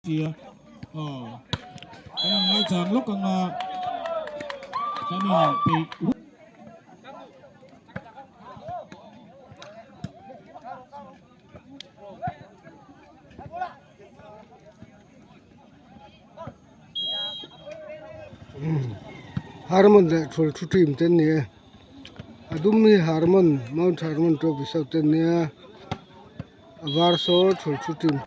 Tia aw kan in ngaichang lawk anga kan in peih Harmon leh thul thu team te an ni e a dum hi Harmon Mount Harmon trophy south te an nia a var saw thul thu team.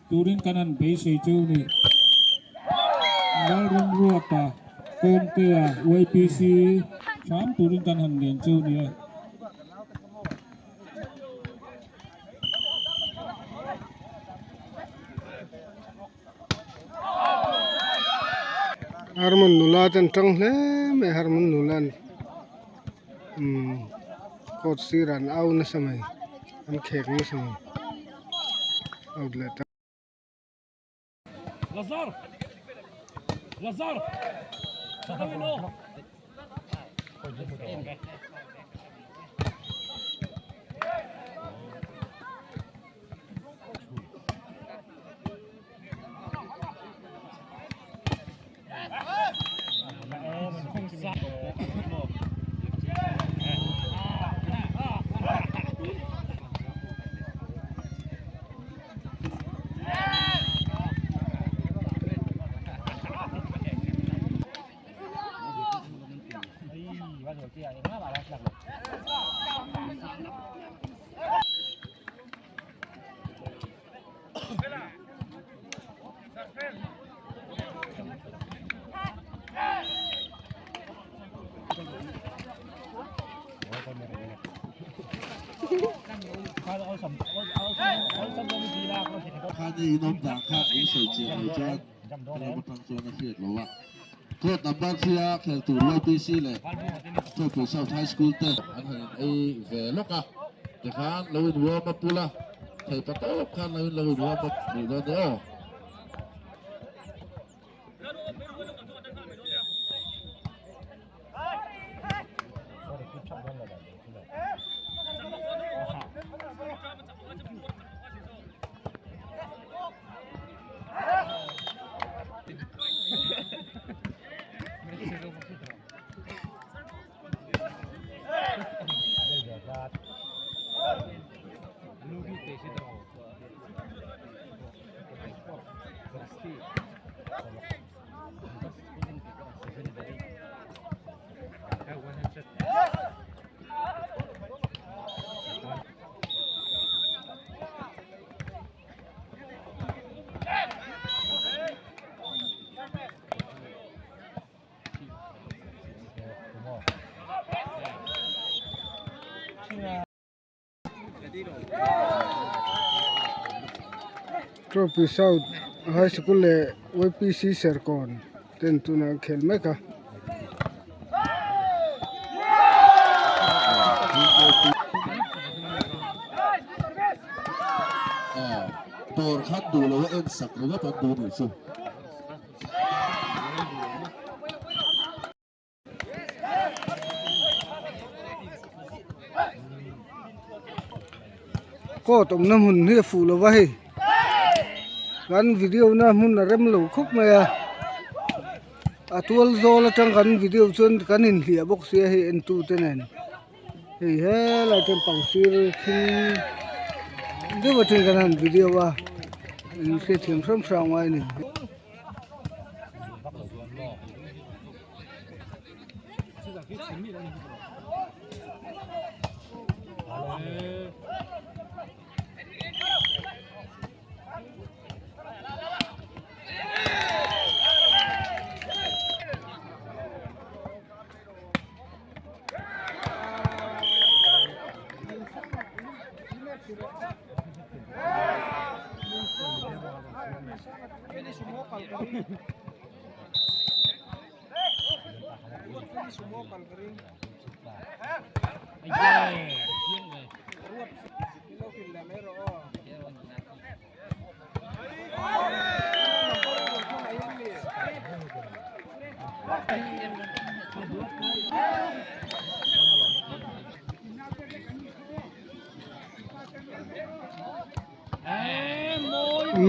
Turin kan han beisei chu ni. Lalrumruata Kawngtea YPC hram turin kan han ngen chu ni e. Harmon nula te an tang hle mai harmon nula an umm court sirah an au nasa mai an khek nasa mai out leh ta. Khani in awm dan kha in sawi chian lo chuan helam atang chuan a hriat lo a. Court number 3 a khel tur YPC leh Chawpui South High School te an han in ei ve lawk a, tikhan lo in warm up ula, thei pa tawp khan lo in lo in warm up duh dawn nia aw. Trophy South High School leh YPC Serkawn ten tunah an khel mek a. Dawr khan duh lo a en sak ringawt an duh nih chu. Court awmna hmun hi a fuh lo va hei kan video na hmun a rem lo khawp mai a a tual zawl atang kan video chuan kan inhliah bawk sia hei entu te nen hei helai te pang sir thil deuh atangin kan han video a in hriatthiam hram hram ngai a ni.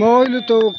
Mawi lutuk.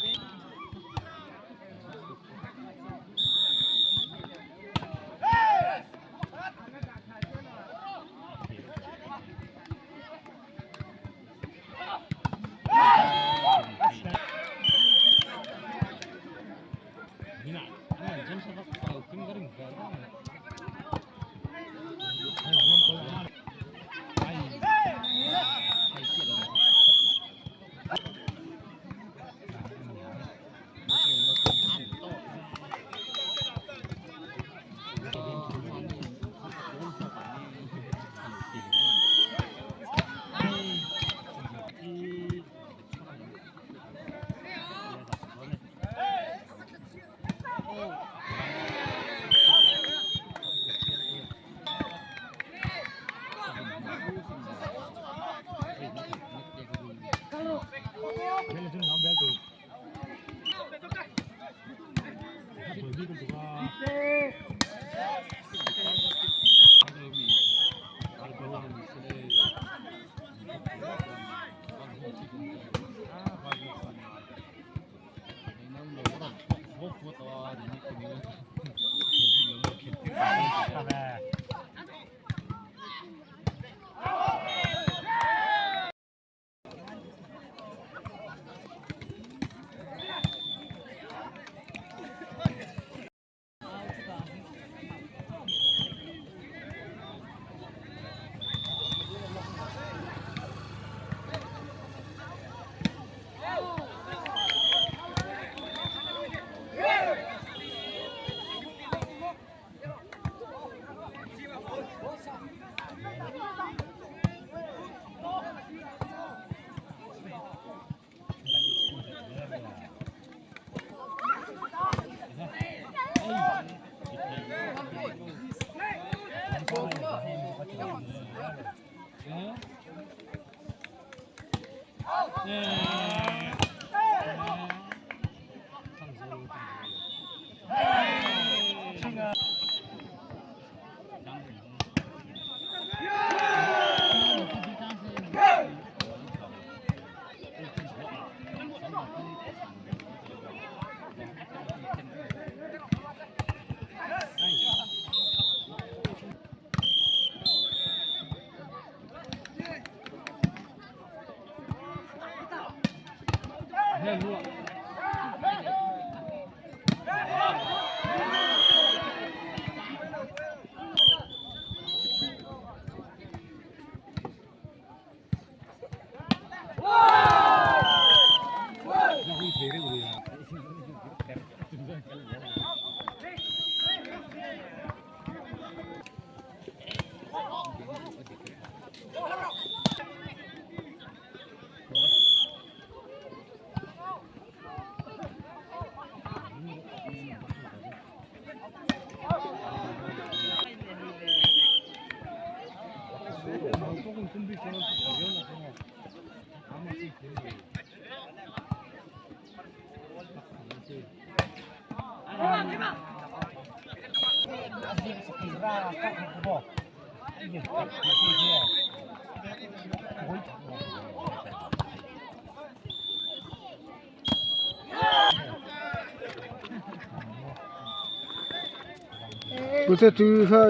Pute tui kha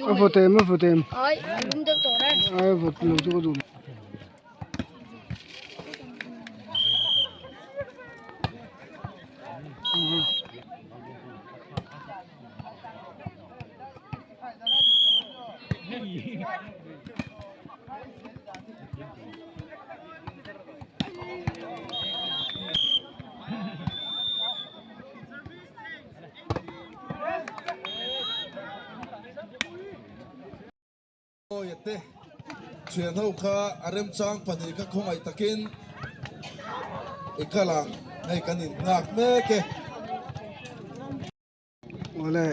a vawt em a vawt em ai vawt lo chu ka duh Te thianho kha a remchang pahnih kha khawngaih takin. I kal ang, hei kan in nghak mek e. Awle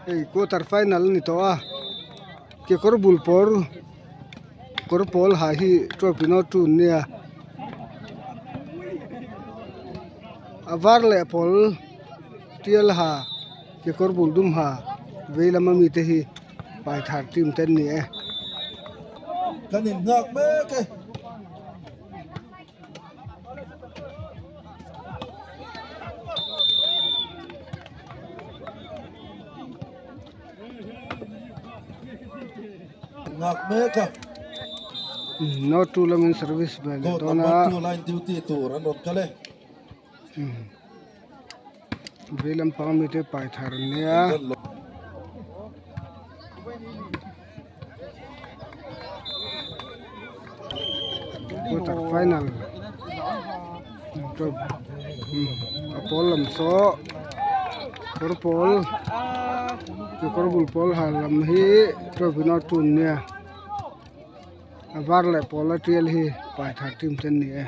hei quarter final a ni tawh a kekawr bul pawr kawr pawl ha hi trophy no two an nia a var leh pawl tial ha kekawr bul dum ha vei lama mite hi paithar team te an ni e. Kan in nghak mek e. Nghak mek a. No two lamin service ve leh dawn a. Number 2 line duty tur an rawn kal e. Vei lampang mite pai thar an nia. Quarter final a pawl lam saw kawr pawl kekawr bul pawl ha lam hi trophy nawr tu an nia a var leh pawl a tial hi pai thar team te an ni e.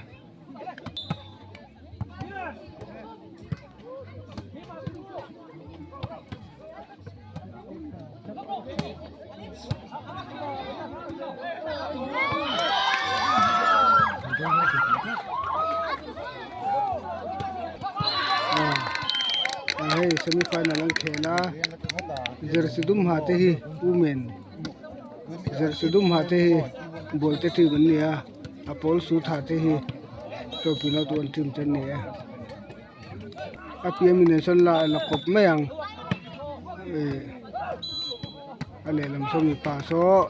Hei semi final an khel a jersey dum ha te hi women jersey dum ha te hi ball te team an ni a a pawl suit ha te hi trophy la tu an team te an ni e. A pian mi nen sawn la la kawp mai ang ih a lehlam saw mipa saw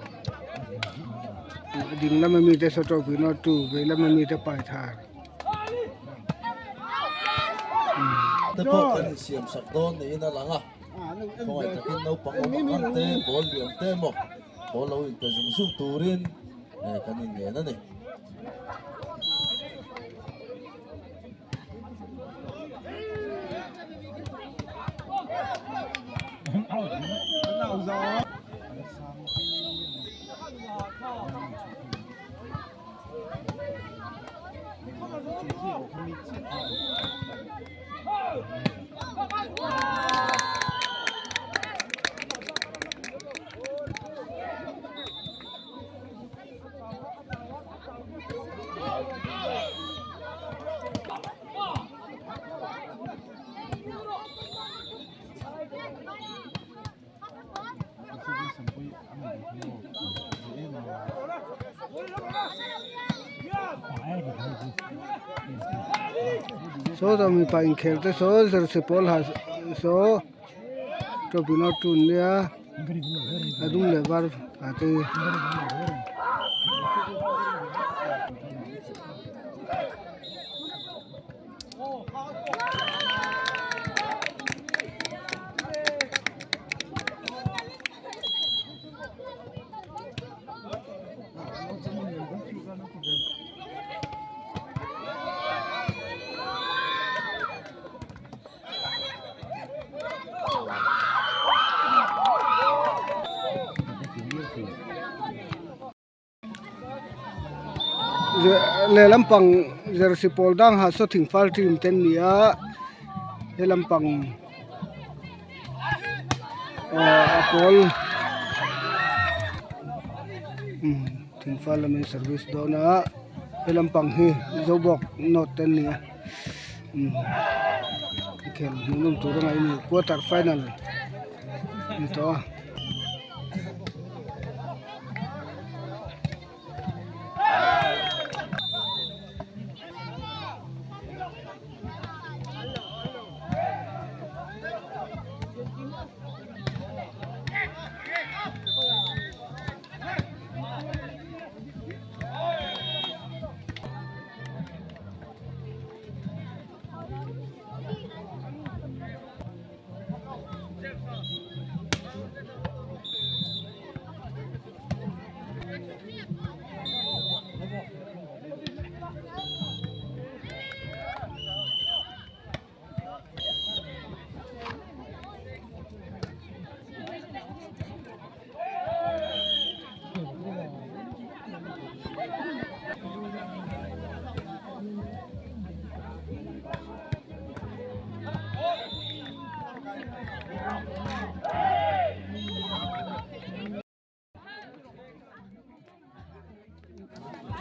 a ding lama mite saw trophy nawr tu vei lama mite pai thar. Te pawh kan insiam sak dawn niin a lang a, khawngaih takin naupang awm ang ang te, ball liam te emaw ball lo inpe zung zung turin kan inngen a ni. Saw tah mipa inkhel te saw jersey pawl ha saw trophy nawr tu an nia a dum leh var ah te Lehlam pang jersey pawl dang ha saw thingfal team te an ni a he lampang ahh a pawl thingfal lamin service dawn a he lampang hi zobawk note te an ni a. Inkhel hmuhnawm tur a ngaih a ni quarter final a ni tawh a.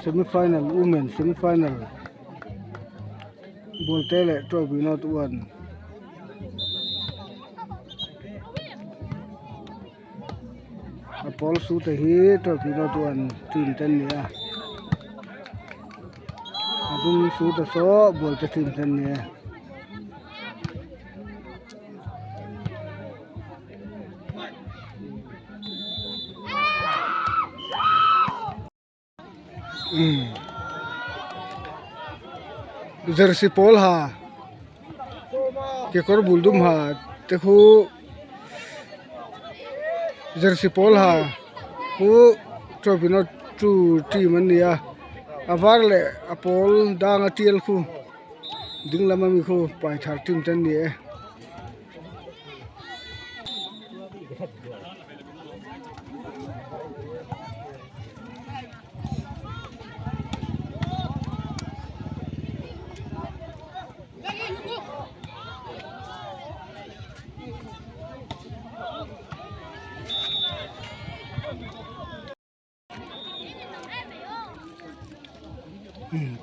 Semi final women semi final ball te leh trophy note one a pawl su te hi trophy note one team te an ni a a dum su te saw ball te team te an ni a. Jersey pawl ha kekawr bul dum ha te khu jersey pawl ha khu trophy note two team an ni a a var leh a pawl dang a tial khu ding lam ami khu paithar team te an ni e.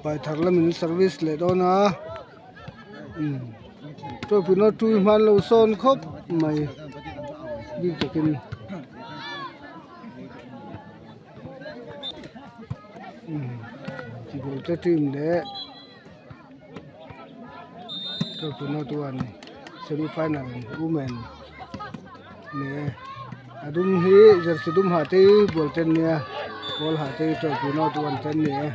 Paithar lamin service leh dawn a tawpin a tui hman lo sawn khawp mai bik takin bawlte team leh tawpin a chuan semi final women nia a dum hi jersey dum ha te hi bual te an nia pawl ha te hi tawpin a chuan te an ni e.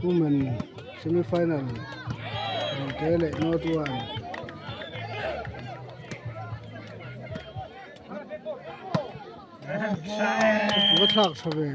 Women semi final te leh north one va thlak tha ve.